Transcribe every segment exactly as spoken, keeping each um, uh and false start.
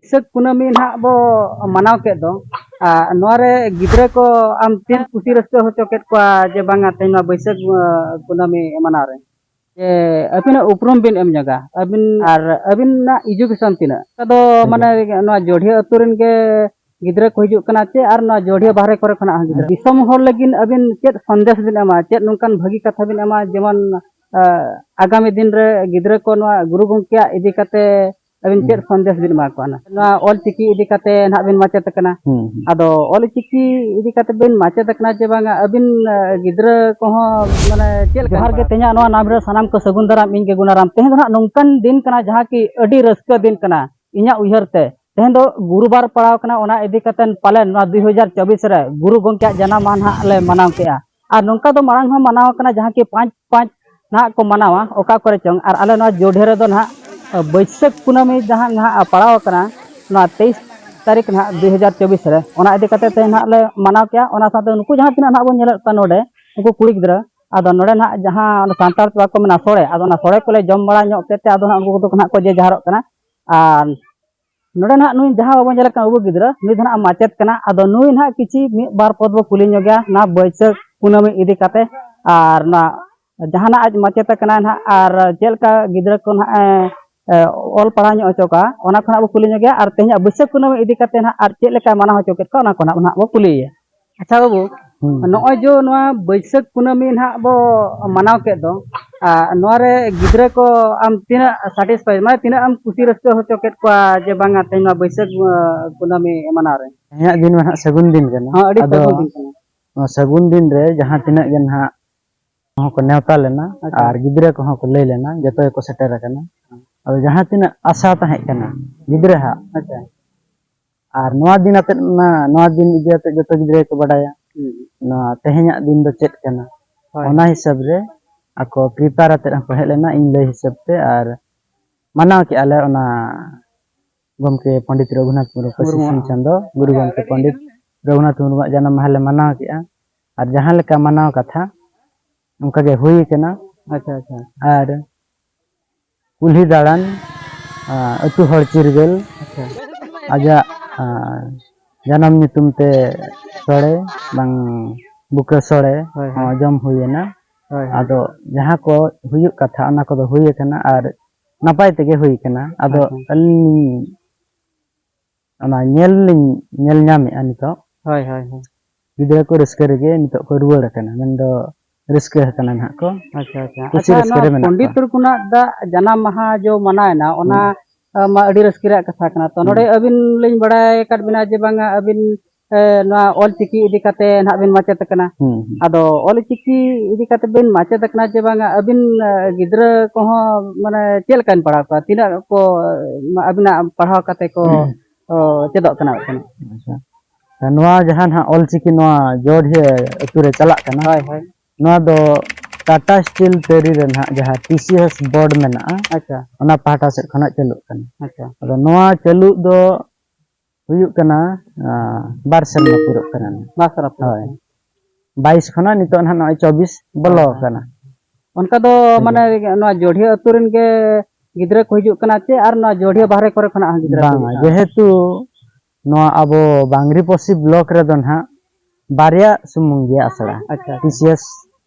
ᱵᱟᱹᱭᱥᱟᱹᱠᱷ ᱠᱩᱱᱟᱹᱢᱤ ᱱᱟᱦᱟᱜ ᱵᱚ ᱢᱟᱱᱟᱣ ᱠᱮᱫ ᱫᱚ, ᱟᱨ ᱱᱚᱣᱟ ᱨᱮ ᱜᱤᱫᱽᱨᱟᱹ ᱠᱚ ᱟᱢ ᱛᱤᱱ ᱠᱩᱥᱤ ᱨᱟᱹᱥᱠᱟᱹ ᱦᱚᱪᱚ ᱠᱮᱫ ᱠᱚᱣᱟ ᱡᱮ ᱵᱟᱝᱟ ᱛᱮᱦᱮᱧ ᱱᱚᱣᱟ ᱵᱟᱹᱭᱥᱟᱹᱠᱷ, ᱟᱸ, ᱠᱩᱱᱟᱹᱢᱤ ᱢᱟᱱᱟᱣ ᱨᱮ? ᱡᱮ ᱟᱹᱵᱤᱱᱟᱜ ᱩᱯᱨᱩᱢ ᱵᱤᱱ ᱮᱢ ᱧᱚᱜᱟ, ᱟᱹᱵᱤᱱ ᱟᱨ ᱟᱹᱵᱤᱱᱟᱜ education ᱛᱤᱱᱟᱹᱜ? ᱟᱫᱚ ᱦᱮᱸ᱾ ᱢᱟᱱᱮ ᱱᱚᱣᱟ ᱡᱳᱲᱦᱤᱭᱟᱹ ᱟᱹᱛᱩ ᱨᱮᱱ ᱜᱮ ᱜᱤᱫᱽᱨᱟᱹ ᱠᱚ ᱦᱤᱡᱩᱜ ᱠᱟᱱᱟ ᱪᱮ ᱟᱨ ᱱᱚᱣᱟ ᱡᱳᱲᱦᱤᱭᱟᱹ ᱵᱟᱦᱨᱮ ᱠᱚᱨᱮ ᱠᱷᱚᱱᱟᱜ ᱦᱚᱸ ᱜᱤᱫᱽᱨᱟᱹ? ᱦᱮᱸ᱾ ᱫᱤᱥᱚᱢ ᱦᱚᱲ ᱞᱟᱹᱜᱤᱫ ᱟᱹᱵᱤᱱ ᱪᱮᱫ ᱥᱚᱱᱫᱮᱥ ᱵᱤᱱ ᱮᱢᱟ, ᱪᱮᱫ ᱱᱚᱝᱠᱟᱱ ᱵᱷᱟᱹᱜᱤ ᱠᱟᱛᱷᱟ ᱵᱤᱱ ᱮᱢᱟ, ᱡᱮᱢᱚᱱ, ᱟᱸ, ᱟᱜᱟᱢᱤ ᱫᱤᱱ ᱨᱮ ᱜᱤᱫᱽᱨᱟᱹ ᱠᱚ ᱱᱚᱣᱟ ᱜᱩᱨᱩ ᱜᱚᱢᱠᱮᱭᱟᱜ ᱤᱫᱤ ᱠᱟᱛᱮ ᱟᱹᱵᱤᱱ ᱪᱮᱫ ᱦᱩᱸ᱾ ᱥᱚᱱᱫᱮᱥ ᱵᱤᱱ ᱮᱢᱟ ᱠᱚᱣᱟ? ᱱᱟᱦᱟᱜ ᱱᱚᱣᱟ ᱚᱞ ᱪᱤᱠᱤ ᱤᱫᱤ ᱠᱟᱛᱮ ᱱᱟᱦᱟᱜ ᱵᱤᱱ ᱢᱟᱪᱮᱫ ᱟᱠᱟᱱᱟ᱾ ᱦᱩᱸ, ᱦᱩᱸ᱾ ᱟᱫᱚ ᱚᱞ ᱪᱤᱠᱤ ᱤᱫᱤ ᱠᱟᱛᱮ ᱵᱤᱱ ᱢᱟᱪᱮᱫ ᱟᱠᱟᱱᱟ ᱡᱮ ᱵᱟᱝᱟ, ᱟᱹᱵᱤᱱ, ᱟᱸ, ᱜᱤᱫᱽᱨᱟᱹ ᱠᱚᱦᱚᱸ ᱢᱟᱱᱮ ᱪᱮᱫ ᱞᱮᱠᱟ? ᱡᱚᱦᱟᱨ ᱜᱮ, ᱛᱮᱦᱮᱧᱟᱜ ᱱᱚᱣᱟ ᱱᱟᱢ ᱨᱮ ᱥᱟᱱᱟᱢ ᱠᱚ ᱥᱟᱹᱜᱩᱱ ᱫᱟᱨᱟᱢ, ᱤᱧ ᱜᱮ ᱜᱩᱱᱟᱨᱟᱢ᱾ ᱛᱮᱦᱮᱧ ᱫᱚ ᱱᱟᱦᱟᱜ ᱱᱚᱝᱠᱟᱱ ᱫᱤᱱ ᱠᱟᱱᱟ ᱡᱟᱦᱟᱸ ᱠᱤ ᱟᱹᱰᱤ ᱨᱟᱹᱥᱠᱟᱹ ᱫᱤᱱ ᱠᱟᱱᱟ ᱤᱧᱟᱹᱜ ᱩᱭᱦᱟᱹᱨ ᱛᱮ᱾ ᱛᱮᱦᱮᱧ ᱫᱚ ᱜᱩᱨᱩᱵᱟᱨ ᱯᱟᱲᱟᱣ ᱠᱟᱱᱟ, ᱚᱱᱟ ᱤᱫᱤ ᱠᱟᱛᱮ ᱯᱟᱞᱮᱱ ᱱᱚᱣᱟ ᱫᱩᱭ ᱦᱟᱡᱟᱨ ᱪᱚᱵᱵᱤᱥ ᱨᱮ ᱜᱩᱨᱩ ᱜᱚᱢᱠᱮᱭᱟᱜ ᱡᱟᱱᱟᱢ ᱢᱟᱦᱟ ᱱᱟᱦᱟᱜ ᱞᱮ ᱢᱟᱱᱟᱣ ᱠᱮᱜᱼᱟ᱾ ᱟᱨ ᱱᱚᱝᱠᱟ ᱫᱚ ᱢᱟᱲᱟᱝ ᱦᱚᱸ ᱢᱟᱱᱟᱣ ᱟᱠᱟᱱᱟ, ᱡᱟᱦᱟᱸ ᱠᱤ ᱯᱟᱸᱪ ᱯᱟᱸᱪ ᱱᱟᱦᱟᱜ ᱠᱚ ᱢᱟᱱᱟᱣᱟ ᱚᱠᱟ ᱠᱚᱨᱮ ᱪᱚᱝ᱾ ᱟᱨ ᱟᱞᱮ ᱱᱚᱣᱟ ᱡᱳᱰᱷᱮ ᱨᱮᱫᱚ ᱱᱟᱦᱟᱜ, ᱟᱹ, ᱵᱟᱹᱭᱥᱟᱹᱠᱷ ᱠᱩᱱᱟᱹᱢᱤ ᱡᱟᱦᱟᱸ ᱱᱟᱦᱟᱜ ᱯᱟᱲᱟᱣ ᱟᱠᱟᱱᱟ, ᱱᱚᱣᱟ ᱛᱮᱭᱤᱥ ᱛᱟᱹᱨᱤᱠᱷ ᱱᱟᱦᱟᱜ ᱫᱩᱭ ᱦᱟᱡᱟᱨ ᱪᱚᱵᱵᱤᱥ ᱨᱮ, ᱚᱱᱟ ᱤᱫᱤ ᱠᱟᱛᱮ ᱛᱮᱦᱮᱧ ᱱᱟᱦᱟᱜ ᱞᱮ ᱢᱟᱱᱟᱣ ᱠᱮᱜᱼᱟ᱾ ᱚᱱᱟ ᱥᱟᱶᱛᱮ ᱱᱩᱠᱩ ᱡᱟᱦᱟᱸ ᱛᱤᱱᱟᱹᱜ ᱱᱟᱦᱟᱜ ᱵᱚᱱ ᱧᱮᱞᱮᱫ ᱠᱚᱣᱟ ᱱᱚᱰᱮ, ᱩᱱᱠᱩ ᱠᱩᱲᱤ ᱜᱤᱫᱽᱨᱟᱹ, ᱟᱫᱚ ᱱᱚᱰᱮ ᱱᱟᱦᱟᱜ ᱡᱟᱦᱟᱸ ᱚᱱᱟ ᱥᱟᱱᱛᱟᱲ ᱛᱮ ᱵᱟᱠᱚ ᱢᱮᱱᱟ ᱥᱚᱲᱮ, ᱟᱫᱚ ᱚᱱᱟ ᱥᱚᱲᱮ ᱠᱚᱞᱮ ᱡᱚᱢ ᱵᱟᱲᱟ ᱧᱚᱜ ᱠᱮᱫ ᱛᱮ ᱟᱫᱚ ᱱᱟᱦᱟᱜ ᱩᱱᱠᱩ ᱠᱚᱫᱚ ᱱᱟᱦᱟᱜ ᱠᱚ ᱡᱮ ᱡᱟᱦᱟᱨᱚᱜ ᱠᱟᱱᱟ᱾ ᱟᱨ ᱱᱚᱰᱮ ᱱᱟᱦᱟᱜ ᱱᱩᱭ ᱡᱟᱦᱟᱸ ᱵᱟᱵᱚᱱ ᱧᱮᱞᱮ ᱠᱟᱱᱟ ᱩᱵᱟᱹ ᱜᱤᱫᱽᱨᱟᱹ, ᱱᱩᱭ ᱫᱚ ᱱᱟᱦᱟᱜ ᱢᱟᱪᱮᱫ ᱠᱟᱱᱟ᱾ ᱟᱫᱚ ᱱᱩᱭ ᱱᱟᱦᱟᱜ ᱠᱤᱪᱷᱤ ᱢᱤᱫ ᱵᱟᱨ ᱯᱚᱫ ᱵᱚ ᱠᱩᱞᱤ ᱧᱚᱜᱮᱭᱟ ᱱᱚᱣᱟ ᱵᱟᱹᱭᱥᱟᱹᱠᱷ ᱠᱩᱱᱟᱹᱢᱤ ᱤᱫᱤ ᱠᱟᱛᱮ, ᱟᱨ ᱱᱚᱣᱟ ᱡᱟᱦᱟᱱᱟᱜ ᱟᱡ ᱢᱟᱪᱮᱫ ᱠᱟᱱᱟᱭ ᱱᱟᱦᱟᱜ, ᱟᱨ ᱪᱮᱫ ᱞᱮᱠᱟ ᱜᱤᱫᱽᱨᱟᱹ ᱠᱚ ᱱᱟᱦᱟᱜ ᱮ, ᱮ, ᱚᱞ ᱯᱟᱲᱦᱟᱣ ᱧᱚᱜ ᱦᱚᱪᱚ ᱠᱚᱣᱟ, ᱚᱱᱟ ᱠᱷᱚᱱᱟᱜ ᱵᱚ ᱠᱩᱞᱤ ᱧᱚᱜᱮᱭᱟ, ᱟᱨ ᱛᱮᱦᱮᱧᱟᱜ ᱵᱟᱹᱭᱥᱟᱹᱠᱷ ᱠᱩᱱᱟᱹᱢᱤ ᱤᱫᱤ ᱠᱟᱛᱮ ᱱᱟᱦᱟᱜ ᱟᱨ ᱪᱮᱫ ᱞᱮᱠᱟᱭ ᱢᱟᱱᱟᱣ ᱦᱚᱪᱚ ᱠᱮᱫ ᱠᱚᱣᱟ, ᱚᱱᱟ ᱠᱚ ᱱᱟᱦᱟᱜ ᱵᱚ ᱱᱟᱦᱟᱜ ᱵᱚ ᱠᱩᱞᱤᱭᱮᱭᱟ᱾ ᱟᱪᱪᱷᱟ ᱵᱟᱹᱵᱩ, ᱦᱩᱸ᱾ ᱱᱚᱜᱼᱚᱭ ᱡᱮ ᱱᱚᱣᱟ ᱵᱟᱹᱭᱥᱟᱹᱠᱷ ᱠᱩᱱᱟᱹᱢᱤ ᱱᱟᱦᱟᱜ ᱵᱚ ᱢᱟᱱᱟᱣ ᱠᱮᱫ ᱫᱚ, ᱟᱨ ᱱᱚᱣᱟ ᱨᱮ ᱜᱤᱫᱽᱨᱟᱹ ᱠᱚ ᱟᱢ ᱛᱤᱱᱟᱹᱜ satisfy, ᱢᱟᱱᱮ ᱛᱤᱱᱟᱹᱜ ᱮᱢ ᱠᱩᱥᱤ ᱨᱟᱹᱥᱠᱟᱹ ᱦᱚᱪᱚ ᱠᱮᱫ ᱠᱚᱣᱟ ᱡᱮ ᱵᱟᱝᱟ ᱛᱮᱦᱮᱧ ᱱᱚᱣᱟ ᱵᱟᱹᱭᱥᱟᱹᱠᱷ, ᱟᱸ, ᱠᱩᱱᱟᱹᱢᱤ ᱢᱟᱱᱟᱣ ᱨᱮ? ᱛᱮᱦᱮᱧᱟᱜ ᱫᱤᱱ ᱢᱟ ᱱᱟᱦᱟᱜ ᱥᱟᱹᱜᱩᱱ ᱫᱤᱱ ᱠᱟᱱᱟ᱾ ᱦᱚᱸ, ᱟᱹᱰᱤ ᱟᱫᱚ ᱥᱟᱹᱜᱩᱱ ᱫᱤᱱ ᱠᱟᱱᱟ᱾ ᱱᱚᱣᱟ ᱥᱟᱹᱜᱩᱱ ᱫᱤᱱ ᱨᱮ ᱡᱟᱦᱟᱸ ᱛᱤᱱᱟᱹᱜ ᱜᱮ ᱱᱟᱦᱟᱜ ᱠᱚᱦᱚᱸ ᱠᱚ ᱱᱮᱣᱛᱟ ᱞᱮᱱᱟ, ᱟᱪᱪᱷᱟ᱾ ᱟᱨ ᱜᱤᱫᱽᱨᱟᱹ ᱠᱚᱦᱚᱸ ᱠᱚ ᱞᱟᱹᱭ ᱞᱮᱱᱟ, ᱡᱚᱛᱚ ᱜᱮᱠᱚ ᱥᱮᱴᱮᱨ ᱟᱠᱟᱱᱟ᱾ ᱟᱫᱚ ᱡᱟᱦᱟᱸ ᱛᱤᱱᱟᱹᱜ ᱟᱥᱟ ᱛᱟᱦᱮᱸ ᱠᱟᱱᱟ ᱜᱤᱫᱽᱨᱟᱹ ᱦᱟᱜ, ᱟᱪᱪᱷᱟ᱾ ᱟᱨ ᱱᱚᱣᱟ ᱫᱤᱱ ᱟᱛᱮᱫ ᱚᱱᱟ, ᱱᱚᱣᱟ ᱫᱤᱱ ᱤᱫᱤ ᱟᱛᱮᱫ ᱡᱚᱛᱚ ᱜᱤᱫᱽᱨᱟᱹ ᱜᱮᱠᱚ ᱵᱟᱰᱟᱭᱟ, ᱦᱩᱸ᱾ ᱱᱚᱣᱟ ᱛᱮᱦᱮᱧᱟᱜ ᱫᱤᱱ ᱫᱚ ᱪᱮᱫ ᱠᱟᱱᱟ᱾ ᱦᱳᱭ᱾ ᱚᱱᱟ ᱦᱤᱥᱟᱹᱵ ᱨᱮ ᱟᱠᱚ prepare ᱟᱛᱮᱫ ᱦᱚᱸᱠᱚ ᱦᱮᱡ ᱞᱮᱱᱟ ᱤᱧ ᱞᱟᱹᱭ ᱦᱤᱥᱟᱹᱵ ᱛᱮ, ᱟᱨ ᱢᱟᱱᱟᱣ ᱠᱮᱜᱼᱟ ᱞᱮ ᱚᱱᱟ ᱜᱚᱢᱠᱮ ᱯᱚᱱᱰᱤᱛ ᱨᱚᱜᱷᱩᱱᱟᱛᱷ ᱢᱩᱨᱢᱩ ᱯᱟᱹᱨᱥᱤ ᱢᱩᱨᱢᱩᱣᱟᱜ᱾ ᱥᱤᱧ ᱪᱟᱸᱫᱚ, ᱜᱩᱨᱩ ᱜᱚᱢᱠᱮ ᱯᱚᱱᱰᱤᱛ ᱨᱚᱜᱷᱩᱱᱟᱛᱷ ᱢᱩᱨᱢᱩᱣᱟᱜ ᱡᱟᱱᱟᱢ ᱢᱟᱦᱟ ᱞᱮ ᱢᱟᱱᱟᱣ ᱠᱮᱜᱼᱟ᱾ ᱟᱨ ᱡᱟᱦᱟᱸ ᱞᱮᱠᱟ ᱢᱟᱱᱟᱣ ᱠᱟᱛᱷᱟ, ᱚᱱᱠᱟ ᱜᱮ ᱦᱩᱭ ᱠᱟᱱᱟ᱾ ᱟᱪᱪᱷᱟ, ᱟᱪᱪᱷᱟ᱾ ᱟᱨ ᱠᱩᱞᱦᱤ ᱫᱟᱬᱟᱱ, ᱟᱨ ᱟᱹᱛᱩ ᱦᱚᱲ ᱪᱤᱨᱜᱟᱹᱞ, ᱟᱪᱪᱷᱟ᱾ ᱟᱡᱟᱜ ᱟᱸ, ᱡᱟᱱᱟᱢ ᱧᱩᱛᱩᱢ ᱛᱮ ᱥᱚᱲᱮ ᱵᱟᱝ ᱵᱩᱠᱟᱹ ᱥᱚᱲᱮ ᱦᱳᱭ, ᱦᱳᱭ᱾ ᱦᱚᱸ ᱡᱚᱢ ᱦᱩᱭᱮᱱᱟ᱾ ᱦᱳᱭ, ᱦᱳᱭ᱾ ᱟᱫᱚ ᱡᱟᱦᱟᱸ ᱠᱚ ᱦᱩᱭᱩᱜ ᱠᱟᱛᱷᱟ, ᱚᱱᱟ ᱠᱚᱫᱚ ᱦᱩᱭ ᱟᱠᱟᱱᱟ ᱟᱨ ᱱᱟᱯᱟᱭ ᱛᱮᱜᱮ ᱦᱩᱭ ᱟᱠᱟᱱᱟ᱾ ᱟᱫᱚ ᱟᱪᱪᱷᱟ᱾ ᱟᱹᱞᱤᱧ ᱚᱱᱟ ᱧᱮᱞ ᱞᱤᱧ ᱧᱮᱞ ᱧᱟᱢᱮᱫᱼᱟ ᱱᱤᱛᱚᱜ᱾ ᱦᱳᱭ, ᱦᱳᱭ, ᱦᱳᱭ᱾ ᱜᱤᱫᱽᱨᱟᱹ ᱠᱚ ᱨᱟᱹᱥᱠᱟᱹ ᱨᱮᱜᱮ ᱱᱤᱛᱚᱜ ᱠᱚ ᱨᱩᱣᱟᱹᱲ ᱟᱠᱟᱱᱟ, ᱢᱮᱱᱫᱚ ᱨᱟᱹᱥᱠᱟᱹ ᱟᱠᱟᱱᱟ ᱱᱟᱦᱟᱜ ᱠᱚ᱾ ᱟᱪᱪᱷᱟ, ᱟᱪᱪᱷᱟ᱾ ᱠᱩᱥᱤ ᱟᱪᱪᱷᱟ, ᱨᱟᱹᱥᱠᱟᱹ ᱱᱚᱣᱟ ᱨᱮ ᱢᱮᱱᱟᱜ ᱯᱚᱱᱰᱤᱛ ᱠᱚᱣᱟ᱾ ᱨᱚᱜᱷᱩᱱᱟᱛᱷ ᱫᱟᱜ ᱡᱟᱱᱟᱢ ᱢᱟᱦᱟ ᱡᱚ ᱢᱟᱱᱟᱣᱮᱱᱟ, ᱚᱱᱟ, ᱦᱩᱸ᱾ ᱟ, ᱢᱟ ᱟᱹᱰᱤ ᱨᱟᱹᱥᱠᱟᱹ ᱨᱮᱭᱟᱜ ᱠᱟᱛᱷᱟ ᱠᱟᱱᱟ᱾ ᱛᱚ, ᱦᱩᱸ᱾ ᱱᱚᱰᱮ ᱟᱹᱵᱤᱱ ᱞᱤᱧ ᱵᱟᱲᱟᱭ ᱟᱠᱟᱫ ᱵᱤᱱᱟ ᱡᱮ ᱵᱟᱝᱟ ᱟᱹᱵᱤᱱ, ᱮ, ᱱᱚᱣᱟ ᱚᱞ ᱪᱤᱠᱤ ᱤᱫᱤ ᱠᱟᱛᱮ ᱱᱟᱦᱟᱜ ᱵᱤᱱ ᱢᱟᱪᱮᱫ ᱟᱠᱟᱱᱟ᱾ ᱦᱩᱸ, ᱦᱩᱸ᱾ ᱟᱫᱚ ᱚᱞ ᱪᱤᱠᱤ ᱤᱫᱤ ᱠᱟᱛᱮ ᱵᱤᱱ ᱢᱟᱪᱮᱫ ᱟᱠᱟᱱᱟ ᱡᱮ ᱵᱟᱝᱟ ᱟᱹᱵᱤᱱ, ᱮ, ᱜᱤᱫᱽᱨᱟᱹ ᱠᱚᱦᱚᱸ ᱢᱟᱱᱮ ᱪᱮᱫ ᱞᱮᱠᱟᱱ ᱯᱟᱲᱦᱟᱣ ᱠᱚᱣᱟ? ᱛᱤᱱᱟᱹᱜ ᱠᱚ, ᱢᱟ, ᱟᱹᱵᱤᱱᱟᱜ ᱯᱟᱲᱦᱟᱣ ᱠᱟᱛᱮ ᱠᱚ, ᱦᱩᱸ᱾ ᱚ, ᱪᱮᱫᱚᱜ ᱠᱟᱱᱟ ᱢᱤᱫᱴᱮᱱ? ᱟᱪᱪᱷᱟ᱾ ᱱᱚᱣᱟ ᱡᱟᱦᱟᱸ ᱱᱟᱦᱟᱜ ᱚᱞ ᱪᱤᱠᱤ ᱱᱚᱣᱟ ᱡᱚᱰᱷᱤᱭᱟᱹ ᱟᱹᱛᱩ ᱨᱮ ᱪᱟᱞᱟᱜ ᱠᱟᱱᱟ᱾ ᱦᱳᱭ, ᱦᱳᱭ᱾ ᱱᱚᱣᱟ ᱫᱚ ᱴᱟᱴᱟ ᱥᱴᱤᱞ ᱛᱟᱹᱨᱤ ᱨᱮ ᱱᱟᱦᱟᱜ ᱡᱟᱦᱟᱸ ᱴᱤ ᱥᱤ ᱮᱥ ᱵᱳᱨᱰ ᱢᱮᱱᱟᱜᱼᱟ, ᱟᱪᱪᱷᱟ᱾ ᱚᱱᱟ ᱯᱟᱦᱴᱟ ᱥᱮᱫ ᱠᱷᱚᱱᱟᱜ ᱪᱟᱹᱞᱩᱜ ᱠᱟᱱᱟ᱾ ᱟᱪᱪᱷᱟ᱾ ᱟᱫᱚ ᱱᱚᱣᱟ ᱪᱟᱹᱞᱩᱜ ᱫᱚ ᱦᱩᱭᱩᱜ ᱠᱟᱱᱟ, ᱟᱸ, ᱵᱟᱨ ᱥᱮᱨᱢᱟ ᱯᱩᱨᱟᱹᱜ ᱠᱟᱱᱟ᱾ ᱵᱟᱨ ᱥᱮᱨᱢᱟ ᱯᱩᱨᱟᱹᱜ ᱦᱳᱭ᱾ ᱠᱟᱱᱟ᱾ ᱵᱟᱭᱤᱥ ᱠᱷᱚᱱᱟᱜ ᱱᱤᱛᱚᱜ ᱱᱟᱦᱟᱜ ᱱᱚᱜᱼᱚᱭ ᱪᱚᱵᱵᱤᱥ ᱵᱚᱞᱚ ᱦᱳᱭ, ᱦᱳᱭ᱾ ᱟᱠᱟᱱᱟ᱾ ᱚᱱᱠᱟ ᱫᱚ ᱦᱩᱸ᱾ ᱢᱟᱱᱮ ᱱᱚᱣᱟ ᱡᱚᱰᱷᱤᱭᱟᱹ ᱟᱹᱛᱩ ᱨᱮᱱ ᱜᱮ ᱜᱤᱫᱽᱨᱟᱹ ᱠᱚ ᱦᱤᱡᱩᱜ ᱠᱟᱱᱟ ᱪᱮ ᱟᱨ ᱱᱚᱣᱟ ᱡᱚᱰᱷᱤᱭᱟᱹ ᱵᱟᱦᱨᱮ ᱠᱚᱨᱮ ᱠᱷᱚᱱᱟᱜ ᱦᱚᱸ ᱜᱤᱫᱽᱨᱟᱹ ᱠᱚ ᱵᱟᱝᱟ, ᱦᱤᱡᱩᱜ ᱠᱟᱱᱟ? ᱡᱮᱦᱮᱛᱩ ᱱᱚᱣᱟ ᱟᱵᱚ ᱵᱟᱝᱨᱤᱯᱚᱥᱤ ᱵᱞᱚᱠ ᱨᱮᱫᱚ ᱱᱟᱦᱟᱜ ᱵᱟᱨᱭᱟ ᱥᱩᱢᱩᱝ ᱜᱮ ᱟᱥᱲᱟ᱾ ᱟᱪᱪᱷᱟ, ᱟᱪᱪᱷᱟ᱾ ᱴᱤ ᱥᱤ ᱮᱥ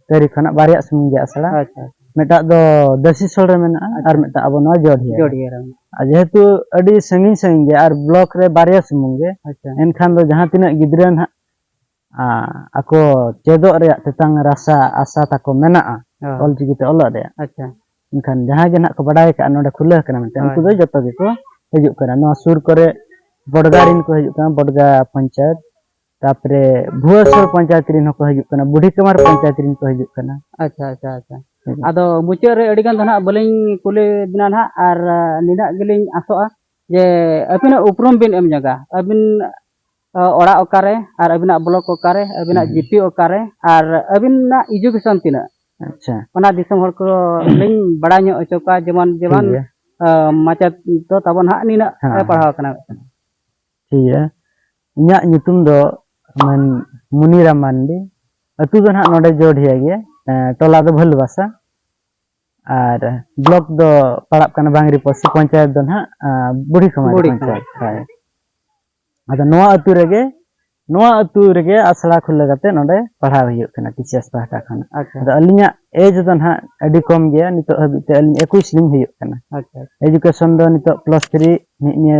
ᱛᱟᱹᱨᱤ ᱠᱷᱚᱱᱟᱜ ᱵᱟᱨᱭᱟ ᱥᱩᱢᱩᱝ ᱜᱮ ᱟᱥᱲᱟ᱾ ᱟᱪᱪᱷᱟ, ᱟᱪᱪᱷᱟ᱾ ᱢᱤᱫᱴᱟᱜ ᱫᱚ ᱫᱟᱹᱥᱤᱥᱚᱲ ᱨᱮ ᱢᱮᱱᱟᱜᱼᱟ ᱟᱨ ᱟᱪᱪᱷᱟ᱾ ᱢᱤᱫᱴᱟᱜ ᱟᱵᱚ ᱱᱚᱣᱟ ᱡᱚᱰᱷᱤᱭᱟᱹ ᱨᱮ᱾ ᱡᱚᱰᱷᱤᱭᱟᱹ ᱨᱮ᱾ ᱟᱨ ᱡᱮᱦᱮᱛᱩ ᱟᱹᱰᱤ ᱥᱟᱺᱜᱤᱧ ᱥᱟᱺᱜᱤᱧ ᱜᱮᱭᱟ ᱟᱨ ᱵᱞᱚᱠ ᱨᱮ ᱵᱟᱨᱭᱟ ᱥᱩᱢᱩᱝ ᱜᱮ, ᱟᱪᱪᱷᱟ᱾ ᱮᱱᱠᱷᱟᱱ ᱫᱚ ᱡᱟᱦᱟᱸ ᱛᱤᱱᱟᱹᱜ ᱜᱤᱫᱽᱨᱟᱹ ᱱᱟᱦᱟᱜ, ᱟ, ᱟᱠᱚ ᱪᱮᱫᱚᱜ ᱨᱮᱭᱟᱜ ᱛᱮᱛᱟᱝ ᱨᱟᱥᱟ ᱟᱥᱟ ᱛᱟᱠᱚ ᱢᱮᱱᱟᱜᱼᱟ, ᱦᱳᱭ᱾ ᱚᱞᱪᱤᱠᱤ ᱛᱮ ᱚᱞᱚᱜ ᱨᱮᱭᱟᱜ, ᱟᱪᱪᱷᱟ᱾ ᱮᱱᱠᱷᱟᱱ ᱡᱟᱦᱟᱸᱭ ᱜᱮ ᱱᱟᱦᱟᱜ ᱠᱚ ᱵᱟᱰᱟᱭ ᱟᱠᱟᱫᱼᱟ ᱱᱚᱰᱮ ᱠᱷᱩᱞᱟᱹᱣ ᱟᱠᱟᱱᱟ ᱢᱮᱱᱛᱮ, ᱦᱳᱭ᱾ ᱩᱱᱠᱩ ᱫᱚ ᱡᱚᱛᱚ ᱜᱮᱠᱚ ᱦᱤᱡᱩᱜ ᱠᱟᱱᱟ᱾ ᱱᱚᱣᱟ ᱥᱩᱨ ᱠᱚᱨᱮ ᱵᱚᱰᱜᱟ ᱨᱮᱱ ᱠᱚ ᱦᱤᱡᱩᱜ ᱠᱟᱱᱟ, ᱵᱚᱰᱜᱟ ᱯᱚᱧᱪᱟᱭᱮᱛ, ᱛᱟᱯᱚᱨᱮ ᱵᱷᱩᱣᱟᱹᱥᱚᱨ ᱯᱚᱧᱪᱟᱭᱮᱛ ᱨᱮᱱ ᱦᱚᱸᱠᱚ ᱦᱤᱡᱩᱜ ᱠᱟᱱᱟ, ᱵᱩᱰᱷᱤ ᱠᱟᱢᱟᱨ ᱯᱚᱧᱪᱟᱭᱮᱛ ᱨᱮᱱ ᱠᱚ ᱦᱤᱡᱩᱜ ᱠᱟᱱᱟ᱾ ᱟᱪᱪᱷᱟ, ᱟᱪᱪᱷᱟ, ᱟᱪᱪᱷᱟ᱾ ᱦᱩᱸ᱾ ᱟᱫᱚ ᱢᱩᱪᱟᱹᱫ ᱨᱮ ᱟᱹᱰᱤ ᱜᱟᱱ ᱫᱚ ᱱᱟᱦᱟᱜ ᱵᱟᱹᱞᱤᱧ ᱠᱩᱞᱤ ᱵᱤᱱᱟ ᱱᱟᱦᱟᱜ, ᱟᱨ, ᱟ, ᱱᱤᱱᱟᱹᱜ ᱜᱮᱞᱤᱧ ᱟᱥᱚᱜᱼᱟ ᱡᱮ ᱟᱹᱵᱤᱱᱟᱜ ᱩᱯᱨᱩᱢ ᱵᱤᱱ ᱮᱢ ᱧᱚᱜᱟ, ᱟᱹᱵᱤᱱ, ᱟ, ᱚᱲᱟᱜ ᱚᱠᱟᱨᱮ, ᱟᱨ ᱟᱹᱵᱤᱱᱟᱜ ᱵᱞᱚᱠ ᱚᱠᱟᱨᱮ, ᱟᱹᱵᱤᱱᱟᱜ ᱦᱩᱸ᱾ ᱡᱤᱯᱤ ᱚᱠᱟᱨᱮ, ᱟᱨ ᱟᱹᱵᱤᱱᱟᱜ ᱮᱰᱩᱠᱮᱥᱚᱱ ᱛᱤᱱᱟᱹᱜ? ᱟᱪᱪᱷᱟ᱾ ᱚᱱᱟ ᱫᱤᱥᱚᱢ ᱦᱚᱲ ᱠᱚ ᱞᱤᱧ ᱵᱟᱲᱟᱭ ᱧᱚᱜ ᱦᱚᱪᱚ ᱠᱚᱣᱟ, ᱡᱮᱢᱚᱱ, ᱴᱷᱤᱠ ᱡᱮᱢᱚᱱ, ᱜᱮᱭᱟ᱾ ᱟ, ᱢᱟᱪᱮᱫ ᱫᱚ ᱛᱟᱵᱚᱱ ᱦᱟᱸᱜ ᱱᱤᱱᱟᱹᱜ ᱦᱮᱸ, ᱮ ᱦᱮᱸ᱾ ᱯᱟᱲᱦᱟᱣ ᱟᱠᱟᱱᱟ᱾ ᱴᱷᱤᱠ ᱜᱮᱭᱟ᱾ ᱤᱧᱟᱹᱜ ᱧᱩᱛᱩᱢ ᱫᱚ ᱢᱮᱱ ᱢᱩᱱᱤᱨᱟᱢ ᱢᱟᱱᱰᱤ᱾ ᱟᱹᱛᱩ ᱫᱚ ᱱᱟᱦᱟᱜ ᱱᱚᱰᱮ ᱡᱳᱰᱷᱤᱭᱟ ᱜᱮ, ᱮᱸ, ᱴᱚᱞᱟ ᱫᱚ ᱵᱷᱟᱹᱞᱩᱵᱟᱥᱟ᱾ ᱟᱨ ᱵᱞᱚᱠ ᱫᱚ ᱯᱟᱲᱟᱜ ᱠᱟᱱᱟ ᱵᱟᱝᱨᱤᱯᱚᱥᱤ, ᱯᱚᱧᱪᱟᱭᱮᱛ ᱫᱚ ᱱᱟᱦᱟᱜ, ᱟᱸ, ᱵᱩᱲᱦᱤ ᱠᱩᱢᱟᱨᱤ ᱵᱩᱲᱦᱤ ᱯᱚᱧᱪᱟᱭᱮᱛ᱾ ᱠᱩᱢᱟᱨᱤ᱾ ᱦᱳᱭ᱾ ᱟᱫᱚ ᱱᱚᱣᱟ ᱟᱹᱛᱩ ᱨᱮᱜᱮ, ᱱᱚᱣᱟ ᱟᱹᱛᱩ ᱨᱮᱜᱮ ᱟᱥᱲᱟ ᱠᱷᱩᱞᱟᱹᱣ ᱠᱟᱛᱮ ᱱᱚᱰᱮ ᱯᱟᱲᱦᱟᱣ ᱦᱩᱭᱩᱜ ᱠᱟᱱᱟ ᱴᱤᱪᱟᱨᱥ ᱯᱟᱦᱴᱟ ᱠᱷᱚᱱ᱾ ᱟᱪᱪᱷᱟ᱾ ᱟᱫᱚ ᱟᱹᱞᱤᱧᱟᱜ ᱮᱡᱽ ᱫᱚ ᱱᱟᱦᱟᱜ ᱟᱹᱰᱤ ᱠᱚᱢ ᱜᱮᱭᱟ, ᱱᱤᱛᱚᱜ ᱦᱟᱹᱵᱤᱡ ᱛᱮ ᱟᱹᱞᱤᱧ ᱮᱠᱩᱥ ᱞᱤᱧ ᱦᱩᱭᱩᱜ ᱠᱟᱱᱟ᱾ ᱟᱪᱪᱷᱟ᱾ ᱮᱡᱩᱠᱮᱥᱚᱱ ᱫᱚ ᱱᱤᱛᱚᱜ ᱯᱞᱟᱥ ᱛᱷᱨᱤ ᱱᱤᱭᱟᱹ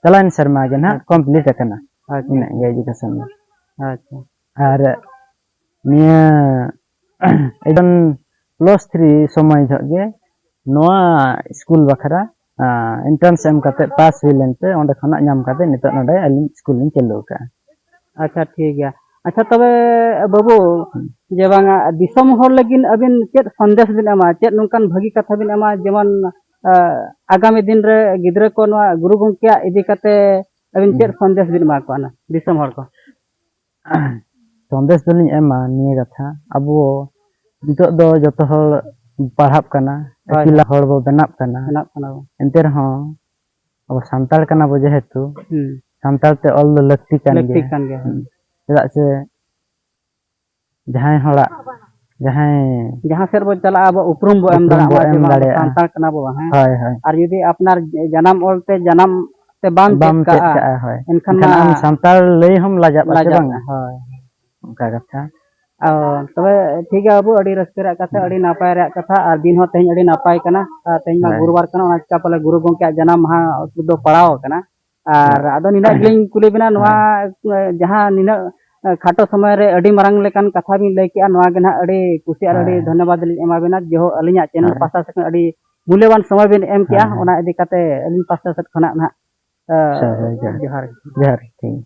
ᱪᱟᱞᱟᱣᱮᱱ ᱥᱮᱨᱢᱟ ᱜᱮ ᱱᱟᱦᱟᱜ ᱟᱪᱪᱷᱟ᱾ ᱠᱚᱢᱯᱞᱤᱴ ᱟᱠᱟᱱᱟ᱾ ᱟᱪᱪᱷᱟ᱾ ᱤᱱᱟᱹᱜ ᱜᱮ ᱮᱡᱩᱠᱮᱥᱚᱱ ᱫᱚ᱾ ᱟᱪᱪᱷᱟ᱾ ᱟᱨ ᱱᱤᱭᱟᱹ ᱮᱠᱫᱚᱢ ᱯᱞᱟᱥ ᱛᱷᱨᱤ ᱥᱚᱢᱚᱭ ᱡᱚᱦᱚᱜ ᱜᱮ ᱱᱚᱣᱟ ᱥᱠᱩᱞ ᱵᱟᱠᱷᱨᱟ ᱮᱱᱴᱨᱟᱱᱥ ᱮᱢ ᱠᱟᱛᱮ ᱯᱟᱥ ᱦᱩᱭ ᱞᱮᱱᱛᱮ ᱚᱸᱰᱮ ᱠᱷᱚᱱᱟᱜ ᱧᱟᱢ ᱠᱟᱛᱮ ᱱᱤᱛᱚᱜ ᱱᱚᱰᱮ ᱟᱹᱞᱤᱧ ᱥᱠᱩᱞ ᱞᱤᱧ ᱪᱟᱹᱞᱩ ᱟᱠᱟᱫᱼᱟ᱾ ᱟᱪᱪᱷᱟ, ᱴᱷᱤᱠ ᱜᱮᱭᱟ᱾ ᱟᱪᱪᱷᱟ, ᱛᱚᱵᱮ ᱵᱟᱹᱵᱩ, ᱦᱩᱸ᱾ ᱡᱮ ᱵᱟᱝᱟ ᱫᱤᱥᱚᱢ ᱦᱚᱲ ᱞᱟᱹᱜᱤᱫ ᱟᱹᱵᱤᱱ ᱪᱮᱫ ᱥᱚᱱᱫᱮᱥ ᱵᱤᱱ ᱮᱢᱟ, ᱪᱮᱫ ᱱᱚᱝᱠᱟᱱ ᱵᱷᱟᱹᱜᱤ ᱠᱟᱛᱷᱟ ᱵᱤᱱ ᱮᱢᱟ, ᱡᱮᱢᱚᱱ ᱟᱜᱟᱢᱤ ᱫᱤᱱ ᱨᱮ ᱜᱤᱫᱽᱨᱟᱹ ᱠᱚ ᱱᱚᱣᱟ ᱜᱩᱨᱩ ᱜᱚᱢᱠᱮᱭᱟᱜ ᱤᱫᱤ ᱠᱟᱛᱮ ᱟᱹᱵᱤᱱ ᱪᱮᱫ ᱦᱩᱸ᱾ ᱥᱚᱱᱫᱮᱥ ᱵᱤᱱ ᱮᱢᱟ ᱠᱚᱣᱟ ᱚᱱᱟ ᱫᱤᱥᱚᱢ ᱦᱚᱲ ᱠᱚ? ᱥᱚᱱᱫᱮᱥ ᱫᱚᱞᱤᱧ ᱮᱢᱟ ᱱᱤᱭᱟᱹ ᱠᱟᱛᱷᱟ, ᱟᱵᱚ ᱱᱤᱛᱚᱜ ᱫᱚ ᱡᱚᱛᱚ ᱦᱚᱲ ᱯᱟᱲᱦᱟᱜ ᱠᱟᱱᱟ, ᱦᱳᱭ, ᱟᱹᱠᱤᱞᱟ ᱦᱳᱭ᱾ ᱦᱚᱲ ᱵᱚ ᱵᱮᱱᱟᱜ ᱠᱟᱱᱟ᱾ ᱵᱮᱱᱟᱜ ᱠᱟᱱᱟ ᱵᱚ᱾ ᱮᱱᱛᱮ ᱨᱮᱦᱚᱸ ᱟᱵᱚ ᱥᱟᱱᱛᱟᱲ ᱠᱟᱱᱟ ᱵᱚ ᱡᱮᱦᱮᱛᱩ, ᱦᱩᱸ᱾ ᱥᱟᱱᱛᱟᱲ ᱛᱮ ᱚᱞ ᱫᱚ ᱞᱟᱹᱠᱛᱤ ᱠᱟᱱ ᱞᱟᱹᱠᱛᱤ ᱜᱮᱭᱟ᱾ ᱠᱟᱱ ᱜᱮᱭᱟ᱾ ᱦᱩᱸ᱾ ᱪᱮᱫᱟᱜ ᱥᱮ ᱡᱟᱦᱟᱸᱭ ᱦᱚᱲᱟᱜ, ᱡᱟᱦᱟᱸᱭ ᱡᱟᱦᱟᱸ ᱥᱮᱫ ᱵᱚ ᱪᱟᱞᱟᱜᱼᱟ, ᱟᱵᱚ ᱩᱯᱨᱩᱢ ᱵᱚ ᱮᱢ ᱩᱯᱨᱩᱢ ᱫᱟᱲᱮᱭᱟᱜ ᱵᱚ ᱢᱟ, ᱡᱮ ᱮᱢ ᱵᱟᱝ ᱟᱵᱚ ᱫᱟᱲᱮᱭᱟᱜᱼᱟ᱾ ᱥᱟᱱᱛᱟᱲ ᱠᱟᱱᱟ ᱵᱚ, ᱦᱮᱸ? ᱦᱳᱭ, ᱦᱳᱭ᱾ ᱟᱨ ᱡᱩᱫᱤ ᱟᱯᱱᱟᱨ ᱡᱟᱱᱟᱢ ᱚᱞ ᱛᱮ ᱡᱟᱱᱟᱢ ᱛᱮ ᱵᱟᱢ ᱵᱟᱢ ᱪᱮᱫ ᱪᱮᱫ ᱠᱟᱜᱼᱟ, ᱠᱟᱜᱼᱟ, ᱦᱳᱭ᱾ ᱮᱱᱠᱷᱟᱱ ᱮᱱᱠᱷᱟᱱ ᱢᱟ ᱟᱢ ᱥᱟᱱᱛᱟᱲ ᱞᱟᱹᱭ ᱦᱚᱸᱢ ᱞᱟᱡᱟᱜᱼᱟ, ᱥᱮ ᱞᱟᱡᱟᱜᱼᱟ, ᱵᱟᱝᱟ? ᱦᱳᱭ᱾ ᱚᱱᱠᱟ ᱠᱟᱛᱷᱟ᱾ ᱚ, ᱛᱚᱵᱮ ᱴᱷᱤᱠ ᱜᱮᱭᱟ ᱵᱟᱹᱵᱩ, ᱟᱹᱰᱤ ᱨᱟᱹᱥᱠᱟᱹ ᱨᱮᱭᱟᱜ ᱠᱟᱛᱷᱟ, ᱦᱩᱸ᱾ ᱟᱹᱰᱤ ᱱᱟᱯᱟᱭ ᱨᱮᱭᱟᱜ ᱠᱟᱛᱷᱟ, ᱟᱨ ᱫᱤᱱ ᱦᱚᱸ ᱛᱮᱦᱮᱧ ᱟᱹᱰᱤ ᱱᱟᱯᱟᱭ ᱠᱟᱱᱟ, ᱟᱨ ᱛᱮᱦᱮᱧ ᱢᱟ ᱦᱳᱭ᱾ ᱜᱩᱨᱩᱵᱟᱨ ᱠᱟᱱᱟ, ᱚᱱᱟ ᱪᱤᱠᱟ ᱯᱟᱞᱮ ᱜᱩᱨᱩ ᱜᱚᱢᱠᱮᱭᱟᱜ ᱡᱟᱱᱟᱢ ᱢᱟᱦᱟ ᱫᱚ ᱯᱟᱲᱟᱣ ᱟᱠᱟᱱᱟ᱾ ᱟᱨ ᱦᱳᱭ᱾ ᱟᱫᱚ ᱱᱤᱱᱟᱹᱜ ᱜᱮᱞᱤᱧ ᱠᱩᱞᱤ ᱵᱮᱱᱟ, ᱱᱚᱣᱟ, ᱦᱳᱭ᱾ ᱡᱟᱦᱟᱸ ᱱᱤᱱᱟᱹᱜ ᱠᱷᱟᱴᱚ ᱥᱚᱢᱚᱭ ᱨᱮ ᱟᱹᱰᱤ ᱢᱟᱨᱟᱝ ᱞᱮᱠᱟᱱ ᱠᱟᱛᱷᱟ ᱵᱤᱱ ᱞᱟᱹᱭ ᱠᱮᱜᱼᱟ, ᱱᱚᱣᱟ ᱜᱮ ᱱᱟᱦᱟᱜ ᱟᱹᱰᱤ ᱠᱩᱥᱤ ᱟᱨ ᱟᱹᱰᱤ ᱦᱳᱭ᱾ ᱫᱷᱚᱱᱭᱚᱵᱟᱫᱽ ᱞᱤᱧ ᱮᱢᱟ ᱵᱮᱱᱟ᱾ ᱡᱮᱦᱳᱠ, ᱟᱹᱞᱤᱧᱟᱜ ᱪᱮᱱᱮᱞ ᱦᱳᱭ᱾ ᱯᱟᱦᱴᱟ ᱥᱮᱫ ᱠᱷᱚᱱ ᱟᱹᱰᱤ ᱢᱩᱞᱞᱚᱵᱟᱱ ᱥᱚᱢᱚᱭ ᱵᱤᱱ ᱮᱢ ᱠᱮᱜᱼᱟ, ᱦᱳᱭ, ᱦᱳᱭ᱾ ᱚᱱᱟ ᱤᱫᱤ ᱠᱟᱛᱮ ᱟᱹᱞᱤᱧ ᱯᱟᱦᱴᱟ ᱥᱮᱫ ᱠᱷᱚᱱᱟᱜ ᱱᱟᱦᱟᱜ, ᱟᱪᱪᱷᱟ, ᱦᱳᱭ, ᱡᱚᱦᱟᱨ᱾ ᱡᱚᱦᱟᱨ᱾ ᱡᱚᱦᱟᱨ, ᱴᱷᱤᱠ᱾